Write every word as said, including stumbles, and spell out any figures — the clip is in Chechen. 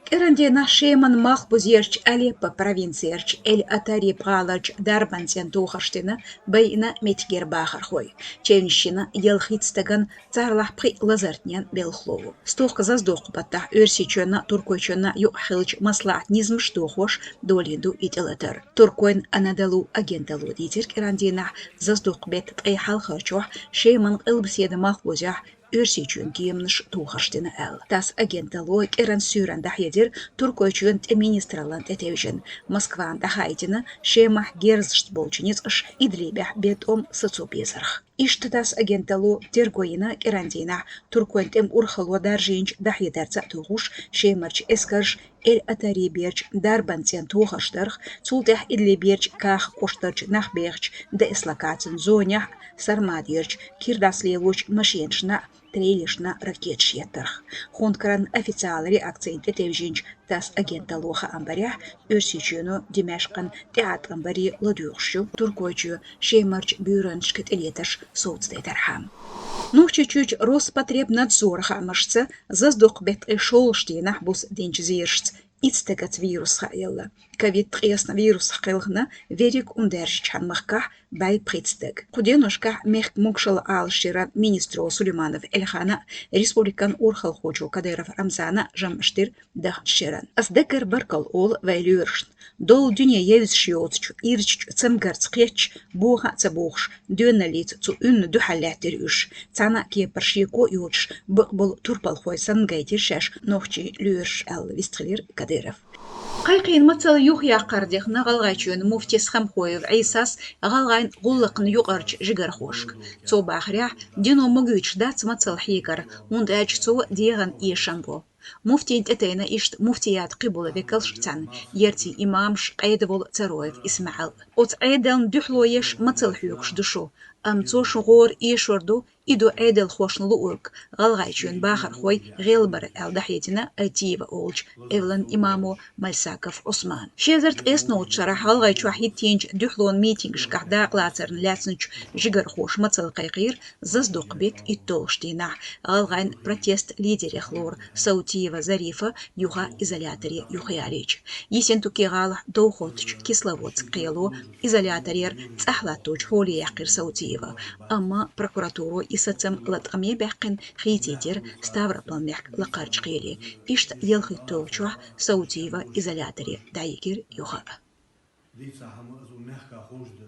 КӀирандийнахь Шеман малхбузерчу Алеппо провинцерчу Эль-Атариб гӀаларчу дарбан цӀен тохарш дина, байина меттигера бахархой. Чевнаш йина ялхитта стагана, царлахь пхиъ лазартнен белхало ву. Стохка Заздоккху баттахь Оьрсийчоьнна а, Туркойчоьнна а юкъахь хиллачу маслаӀатан низамаш дохош долийна ду и тӀелатар. Туркойн Анадолу агенталло дийцира кӀирандийнахь Заздоккху беттан ткъе хьалхарчохь Шеман къилбаседа малхбузехь Оьрсийчоьнан кеманаш тохарш дина аьлла. ТАСС агенталло кӀиран суьйранна дӀахьедира Туркойчоьнан тӀеман министраллина тӀетевжина. Москвана дӀахаийтина Шемахь герзашца болчу ницкъаша Идлибехь бетӀом сацо безарх. Иштта ТАСС агенталло терго йина кӀирандийнахь Туркойн тӀеман урхалло даржийначу дӀахьедарца а тухуш, Шемарчу эскарша Эль-Атариберчу дарбан цӀен тохарш дарх, цул тӀаьхьа Идлиберчу Каха кӀоштарчу нах бехачу деэслокацин зонехь а, Сармадерчу кира дӀасалелочу машенашна а, трейлершна а ракеташ еттарх. Хункаран официалан реакцина тӀетевжинчу ТАСС агенталло хаам барехь, Оьрсийчоьно Димашкъан тӀеӀаткъам баре ладоьгӀуш ю Туркойчоь Шемарчу буьйранашка тӀелетарш совцадайтархьама. Нохчийчуьрчу Роспотребнадзоран хаамашца, Заздоккху беттан ткъе шолгӀачу дийнахь буса динчу зерашца итт стагаца вирус хаелла. Ковид ткъесна вирусах кхелхина верриг а хӀума даьржичхьана махкахь бӀе пхийтта стаг. Кху деношкахь мехкан могушалла Ӏалашъяран министро Сулейманов Эльхана а, республикан урхалхочо Кадыров Рамзана а жамӀаш дира даханчу шеран. Ас даггара баркалла олу вайн лоьрашна. Долу дуьне евзаш йоцучу ирчачу цамгарца кхетташ, боха а ца бохуш, доьналлица цу уьнна дуьхьал лаьттира уьш. Цхьана а кепара шеко а йоцуш, бакъболу турпалхой санна гайтира шаьш нохчийн лоьраш, аьлла вистхилира Кадыров. Кхайкхийна мацалла юхаяккхар дехна ГӀалгӀайчоьнан муфтис Хамхоев Ӏийсас гӀалгӀайн гӀуллакхна юкъарчу жигархошка. Цо бахарехь, дино магуьйтуш дац мацалла хьегар, хӀунда аьлча цо дегӀан эшам бо. Муфтийна тӀетайна иштта муфтият кхиболу векалш а, царна яртийн имамаш Къедаволу Цароев ИсмаьӀал. Оцу Ӏедална дуьхьало еш мацалла хьоьгуш ду шу, амма цо шун гӀора эшор ду, и ду Ӏедалхошна луург, ГӀалгӀайчоьнан бахархой гӀелбар, аьлла дӀахьедина Айтиева олучу эвлан имамо Мальсаков Ӏусмана. Ши эзар ткъеснолгӀачу шарахь ГӀалгӀайчохь хӀиттийначу дуьхьалонан митингашкахь дакъалацарна лаьцначу жигархоша мацалла кхайкхийра Заздоккху беттан иттолгӀачу дийнахь ГӀалгӀайн протест лидерех лору Саутиева Зарифа юха изоляторе юхаялийча. Ессентуки гӀалахь довхоттачу Кисловодск кхело изоляторера цӀахь латточу хьоле яьккхира Саутиева, амма прокуратуро и сацам латкъаме баьккхина хийцийтира Ставрополь мехкан лакхарчу кхеле. Иштта ялхитталгӀачохь Саутиева изоляторе дӀайигира юха а. Дийца хӀама азу мехкахь ховш ду.